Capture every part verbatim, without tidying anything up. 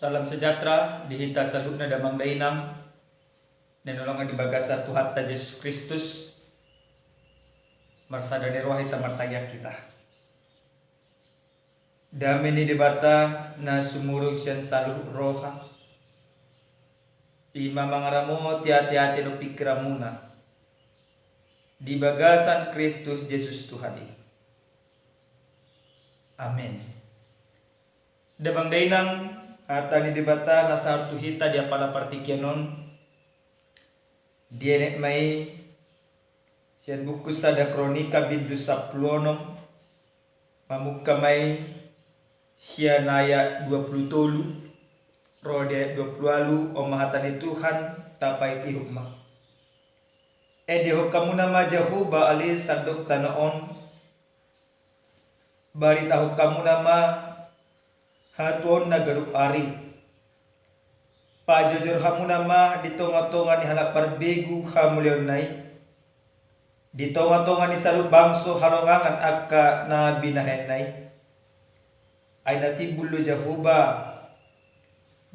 Salam sejahtera di hita saluhutna damang dainang, na hinaholongan di bagasan Tuhanta Jesus Kristus, marsada ni roha hita martangiang hita. Dame ni Debata na sumurung sian saluhut roha, i ma mangaramoti ateate dohot pingkiranmuna di bagasan Kristus Jesus Tuhan i. Amen. Damang dainang, hata ni Debata na sahat tu hita di apala partingkian on, dienet ma i sian buku Sada Kronika bindu sampulu onom, mamungka ma i sian ayat dua pulu tolu ro di ayat dua pulu ualu. On ma hata ni Tuhan, tapaihut-ihut ma. Endehon hamuna ma Jahowa ale sandok tano on, baritahon hamuna ma hatuaonna ganup ari. Pajojor hamuna ma di tonga-tonga ni halak parbegu hamuliaonna i, di tonga-tonga ni saluhut bangso halongangan angka na binahenna i. Ai na timbul do Jahowa,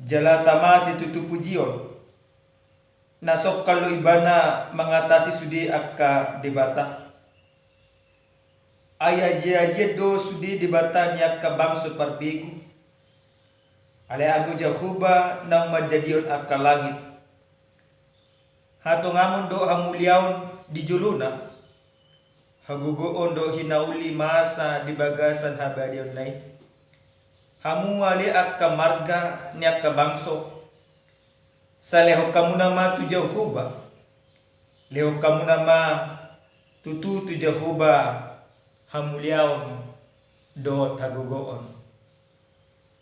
jala tama situtu pujion, na songkan do Ibana mangatasi sude angka debata. Ai aji-ajian do sude debata ni angka bangso parbegu. Alai ago Jahowa naung manjadihon angka langit. Hatongamon dohot hamuliaon di jolona, hagogoon dohot hinauli masa di bagasan habadiaonna i. Hamu ale angka marga ni angka bangso, salehon hamuna ma tu Jahowa, lehon hamuna ma tutu tu Jahowa hamuliaon dohot hagogoon.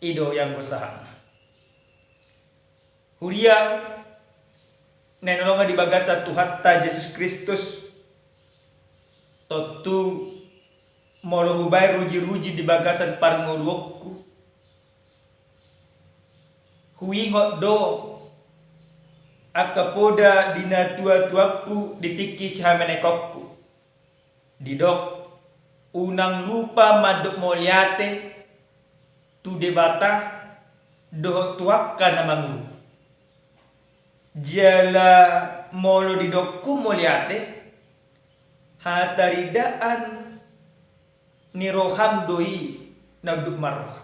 I do ianggo sahatna. Huria na hinaholongan di bagasan Tuhanta Jesus Kristus, tontu molo hubaen ruji-ruji di bagasan parngoluonku, huingot do angka poda di natua-tuangku di tingki sihamenekonku. Didok, unang lupa mandok mauliate tu Debata dohot tu angka na mangurupi. Jala molo didok mauliate, hataridaan ni roham do i na unduk marroha.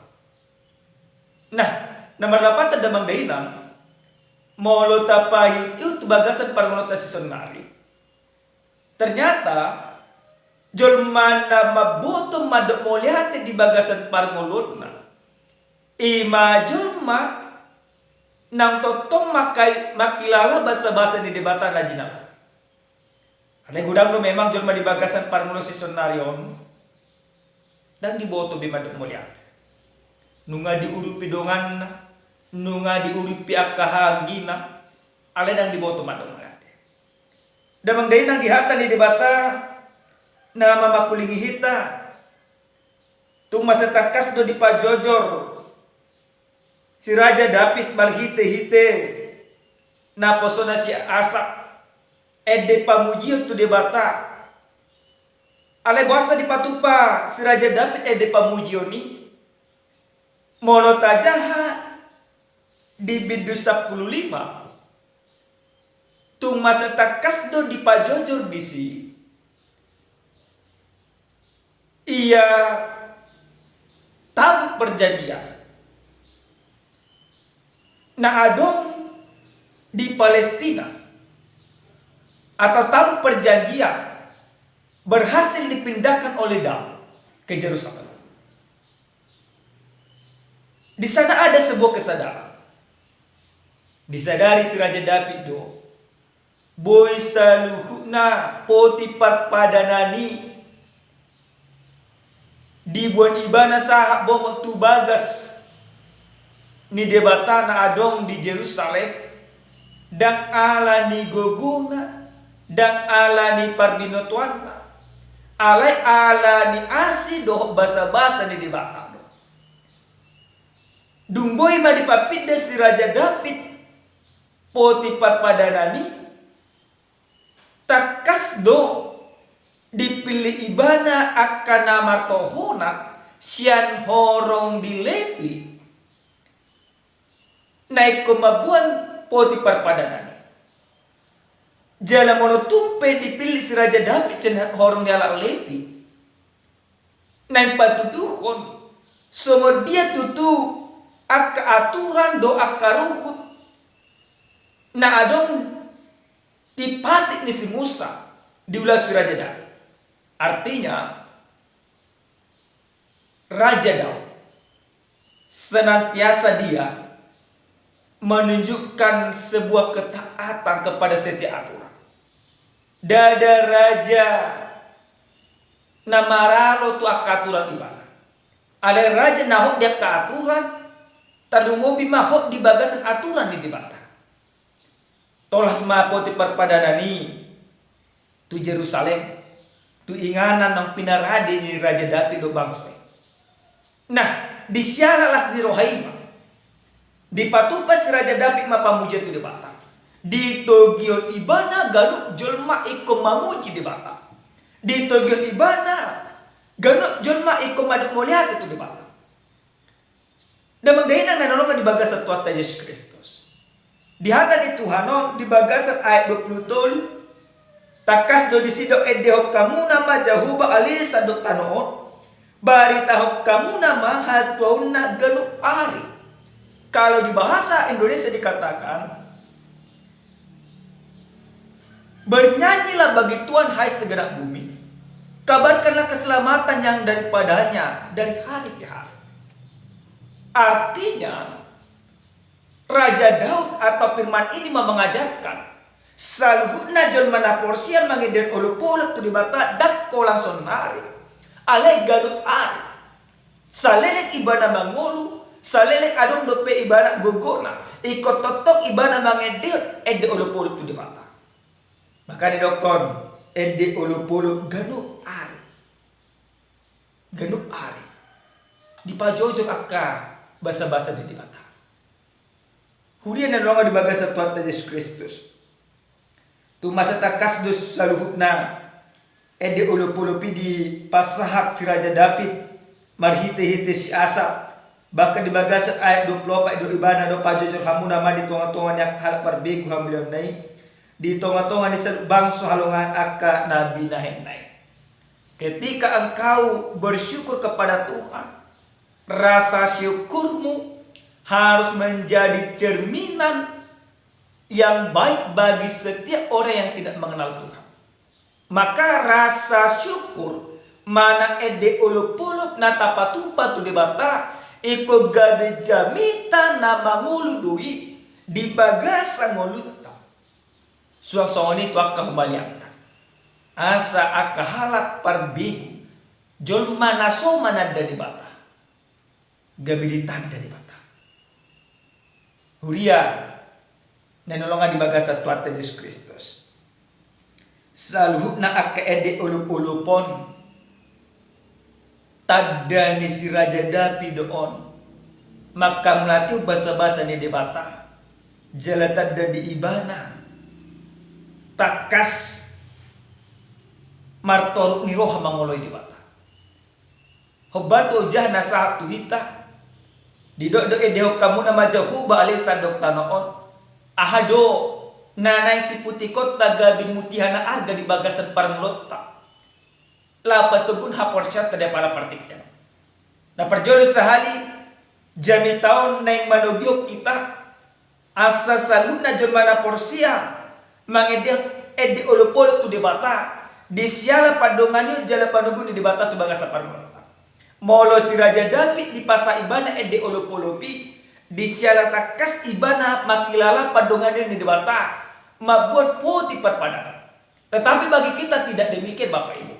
Nah, na marlapatan damang dainang, molo tapaihut-ihut tu bagasan parngoluonta sisaonari, ternyata jolma na mamboto mandok mauliate di bagasan parngoluonna, i ma jolma naung tongtong mangkai-, mangkilala basa-basa ni Debata na jinalahi. Alai godang do memang jolma di bagasan parngoluon sisaonari on ndang diboto be mandok mauliate. Nunga diurupi donganna, nunga diurupi angka hahaanggina, alai ndang diboto mandok mauliate. Damang dainang, di hata ni Debata na mamangkulingi hita, tung mansai tangkas do dipajojor si Raja Daud marhite-hite naposona si Asap ende pamujion tu Debata. Alai boasa dipatupa si Raja Daud ende pamujion i? Molo tajaha di bindu sampulu lima, tung mansai tangkas do dipajojor disi ia tabuk perjanjian na adong di Palestina, atau tabuk perjanjian berhasil dipindahkan oleh Daud ke Yerusalem. Di sana ada sebuah kesadaran. Disadari si Raja Daud do, boi saluhutna poti parpadanan i diboan ibana sahat bohot tu bagas ni Debata na adong di Jerusalem, ndang ala ni gogona, ndang ala ni parbinotoanna, alai ala ni asi dohot basa-basa ni Debata do. Dung boi ma dipapinda si Raja Daud poti parpadanan i, tangkas do dipillit ibana angka na martohonan sian horong di Levi, na ingkon mamboan poti parpadanan i. Jala molo tung pe dipillit si Raja Daud sian horong ni halak Lepi, naeng patuduhon songon dia tutu angka aturan dohot angka ruhut na adong di patik ni si Musa diulahon si Raja Daud. Artinya, Raja Daud senantiasa dia menunjukkan sebuah ketaatan kepada setiap aturan. Ndada raja na maralo tu angka aturan ibana. Alai raja na hot di angka aturan, tarlumobi ma hot di bagasan aturan ni Debata. Tolhas ma poti parpadanan i tu Jerusalem, tu inganan naung pinarade ni Raja Daud do bangso i. Nah, di siala las ni roha i ma dipatupa si Raja Daud ma pamujian tu Debata. Ditogihon ibana ganup jolma ingkon mamuji Debata. Ditogihon ibana ganup jolma ingkon mandok mauliate tu Debata. Damang dainang na hinaholongan di bagasan Tuhanta Jesus Kristus. Di hata ni Tuhan on di bagasan ayat dua puluh tolu, tangkas do disi didok, endehon hamuna ma Jahowa ale sandok tano on, baritahon hamuna ma hatuaonna ganup ari. Kalau di bahasa Indonesia dikatakan, bernyanyilah bagi Tuhan hai segenap bumi, kabarkanlah keselamatan yang daripada-Nya dari hari ke hari. Artinya, Raja Daud atau firman ini mau mengajarkan, saluhutna jolma na porsea mangende olopolop tu Debata ndang holan saonari, alai ganup ari. Saleleng ibana mangolu, saleleng adong dope ibana gogona, ingkon tongtong ibana mangende, ende olopolop tu Debata. Makana didokhon, ende olopolop ganup ari. Ganup ari dipajojor angka basabasa ni Debata. Huria na hinaholongan di bagasan Tuhanta Jesus Kristus. Tung masa tangkas do saluhutna ende olopolop i dipasahat si Raja Daud marhitehite si Asap. Bahkan di bagasan ayat dua puluh opat didok, ibana do, pajojor hamuna ma di tongatonga ni halak parbegu hamulionta i, di tongatonga ni saluhut bangso halongangan angka na binahenna i. Ketika engkau bersyukur kepada Tuhan, rasa syukurmu harus menjadi cerminan yang baik bagi setiap orang yang tidak mengenal Tuhan. Maka rasa syukur manang ende olopolop na tapatupa tu Debata, ingkon gabe jamita na mangolu do i di bagasan ngolunta. Suang songon i tu angka humaliangta. Asa angka halak parbegu, jolma na so mananda Debata, gabe ditanda Debata. Huria na hinaholongan di bagasan Tuhanta Jesus Kristus. Saluhutna angka ende olopolop on, tanda ni si Raja Daud do on manghamauliatehon basabasa ni Debata, jala tanda di ibana tangkas martoruk ni roha mangoloi Debata. Hombar tu ojahan na sahat tu hita, didok do, endehon hamuna ma Jahowa ale sandok tano on. Aha do na naeng siputikonta gabe mutiara na arga di bagasan parngoluonta? Laho patoguhon haporseaonta di apala partingkian. Na parjolo sahali, jamita on naeng manogihon hita asa saluhutna jolma na porsea mangende ende olopolop tu Debata di siala pandonganion jala panoguhon ni Debata tu bagasan parngoluonta. Molo si Raja Daud dipasahat ibana ende olopolop i, di siala tangkas ibana mangkilala pandonganion ni Debata, mamboan poti parpadanan. Tetapi bagi kita tidak demikian, Bapak Ibu.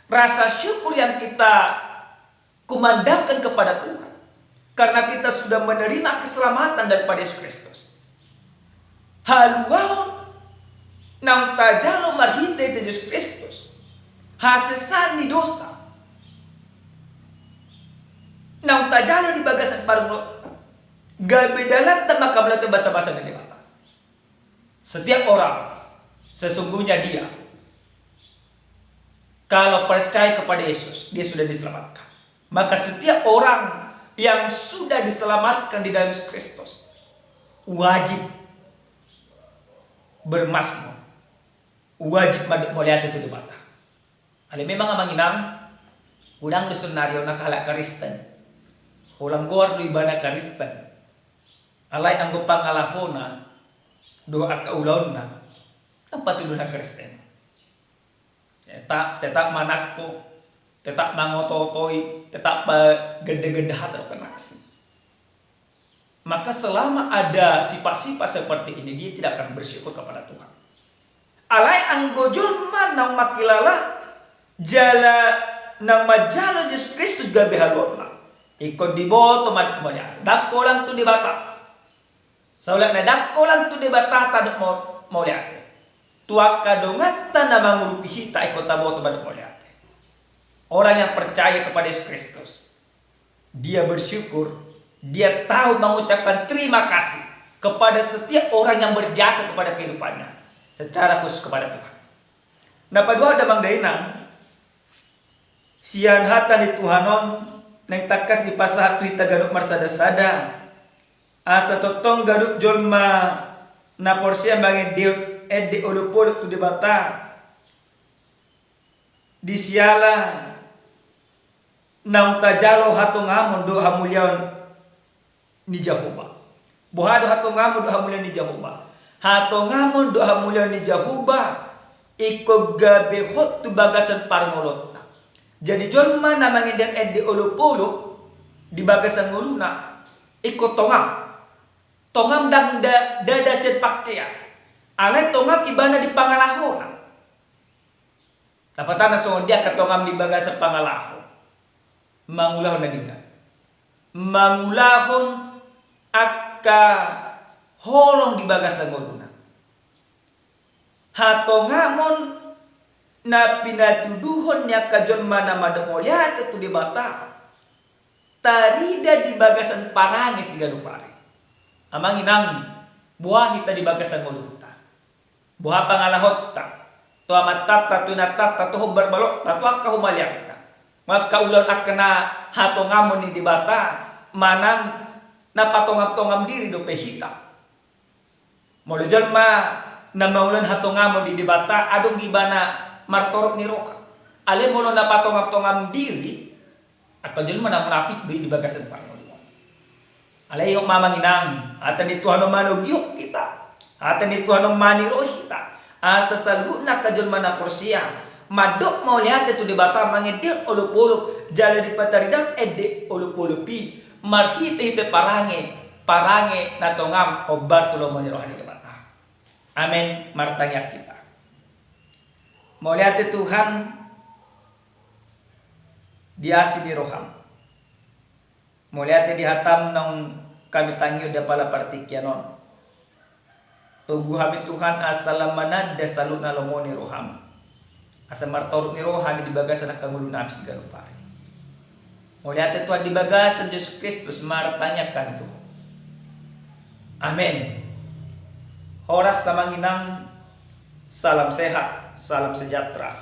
Rasa syukur yang kita kumandangkan kepada Tuhan karena kita sudah menerima keselamatan daripada Yesus Kristus. Haluaon naung tajalo marhite Jesus Kristus, hasesaan ni dosa naung tajalo di bagasan parngoluonta, gabe dalanta manghamauliatehon basabasa ni Debata. Setiap orang, sesungguhnya dia, kalau percaya kepada Yesus, dia sudah diselamatkan. Maka setiap orang yang sudah diselamatkan di dalam Yesus Kristus, wajib bermazmur, wajib mandok mauliate tu Debata. Alai memang amang inang, godang do sonari on angka halak Kristen, holan goar do ibana Kristen, alai anggo pangalahona dohot angka ulaonna, ndang patuduna Kristen. Tetap, tetap manangko, tetap mangoto-otoi, tetap ganda-ganda hata dohot na asing. Maka selama ada sifat-sifat seperti ini, dia tidak akan bersyukur kepada Tuhan. Alai anggo jolma naung mangkilala jala naung manjalo Jesus Kristus gabe haluaonna, ingkon diboto ma mauliate, ndang holan tu Debata. Saulak na ndang holan tu Debata tadok mau-, mauliate, tu angka donganta na mangurupi hita ingkon taboto mandok mauliate. Orang yang percaya kepada Yesus Kristus, dia bersyukur, dia tahu mengucapkan terima kasih kepada setiap orang yang berjasa kepada kehidupannya, secara khusus kepada Tuhan. Na paduahon damang dainang, sian hata ni Tuhan on naeng tangkas dipasahat tu hita ganup marsada-sada, asa tongtong ganup jolma na porsea mangendehon ende olop-olop tu Debata, di siala naung tajalo hatongamon dohot hamuliaon ni Jahowa. Boha do hatongamon dohot hamuliaon ni Jahowa? Hatongamon dohot hamuliaon ni Jahowa ingkon gabe hot tu bagasan parngoluonta. Jadi jolma na mangendehon ende olop-olop di bagasan ngoluna, ingkon tongam. Tongam ndang da-, ndada sian pakean, alai tongam ibana di pangalahona. Lapatanna songon dia angka tongam di bagasan pangalaho? Mangulahon na denggan, mangulahon angka holong di bagasan ngoluna. Hatongamon na pinatuduhon ni angka jolma na mandok mauliate tu Debata tarida di bagasan parange siganup ari. Amang inang, boha hita di bagasan ngolunta? Boha pangalahonta tu amantanta, tu inantanta, tu hombar balokta, tu angka humaliangta? Angka ulaon angka na hatongamon ni Debata manang na patongam-tongam diri dope hita? Molo jolma na mangulahon hatongamon di Debata, adong ibana martorop ni roha. Alai molo na patongam-tongam diri, angka jolma na munafik do i di bagasan parngoluon. Alai ihot ma amang inang, hata ni Tuhan on manogihon hita, hata ni Tuhan on maniroi hita, asa saluhutna angka jolma na porsea mandok mauliate tu Debata mangendehon olop-olop jala dipataridahon ende olop-olop i marhite-hite parange, parange na tongam hombar tu lomo ni roha ni Debata. Amen. Martangiang hita. Mauliate Tuhan di asi ni roham. Mauliate di hatam naung hami tangihon di apala partingkian on. Togu hami Tuhan asa lam mananda saluhutna lomo ni roham, asa martorop ni roha hami di bagasan angka ngolu nami siganup ari. Mauliate Tuhan di bagasan Jesus Kristus martangiang hami Tuhan. Amen. Horas amang inang, salam sehat, salam sejahtera.